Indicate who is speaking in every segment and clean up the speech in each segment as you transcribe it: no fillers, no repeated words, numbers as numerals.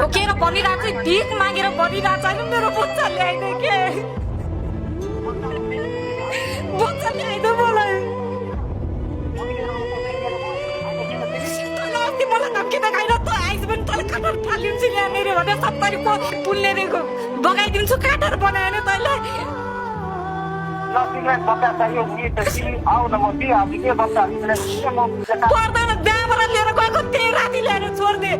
Speaker 1: बोकेर बनिरहेको छु भिख मागेर बनिरहेको छैन मेरो बच्चा ल्याइदे के बच्चा ल्याइदे मलाई अस्ति मलाई धम्की देखाएर त आइज पनि तँलाई काटेर फालिदिन्छु यहाँनिर भनेर 70 को पुल्ने रेको बगाइदिन्छु काटेर बनाएन तैँले पर्दैन जहाँबाट लिएर गएको त्यही राति ल्याएर छोडिदे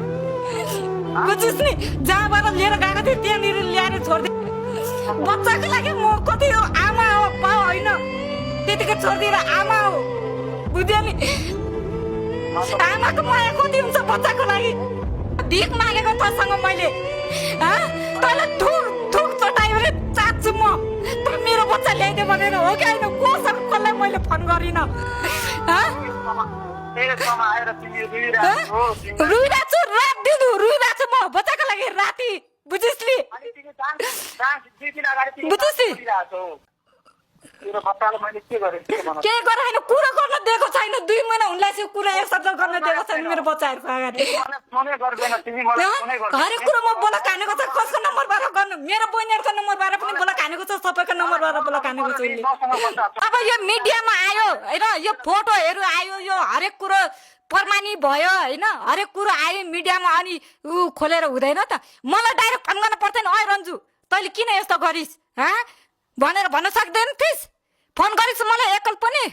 Speaker 1: बुझिस् नि जहाँबाट लिएर गएको थिएँ त्यहाँनिर ल्याएर छोडिदे बच्चाको लागि म कति हो आमा हो बा होइन त्यतिकै छोडिदिएर आमा हो बुझ्यो नि आमाको माया कति हुन्छ बच्चाको लागि भिख मागेको तँसँग मैले तँलाई थुक चटायो भने चाच्छु म तर मेरो बच्चा ल्याइदे भनेर हो कि होइन कोसँग कसलाई मैले फोन गरिनँ रुइरहेको छु रात दिनु रुइरहेको छु म बच्चाको लागि राति बुझिस् नि बुझिस् नि के गरेर होइन कुरा गर्न दिएको छैन 2 महिना हुनलाई कुरा एक शब्द गर्न दिएको छैन मेरो बच्चाहरूको अगाडि हरेक कुरो म बोला खानेको छ कसको नम्बरबाट गर्नु मेरो बहिनीहरूको नम्बरबाट पनि बोला खानेको छ सबैको नम्बरबाट बोला खानेको छ अब यो मिडियामा आयो होइन यो फोटोहरू आयो यो हरेक कुरो प्रमाणित भयो होइन हरेक कुरो आयो मिडियामा अनि ऊ खोलेर हुँदैन त मलाई डाइरेक्ट फोन गर्न पर्दैन ओइ रन्जु तैँले किन यस्तो गरिस् भनेर भन्न सक्दैन थिइस् फोन गरिस् मलाई एकल पनि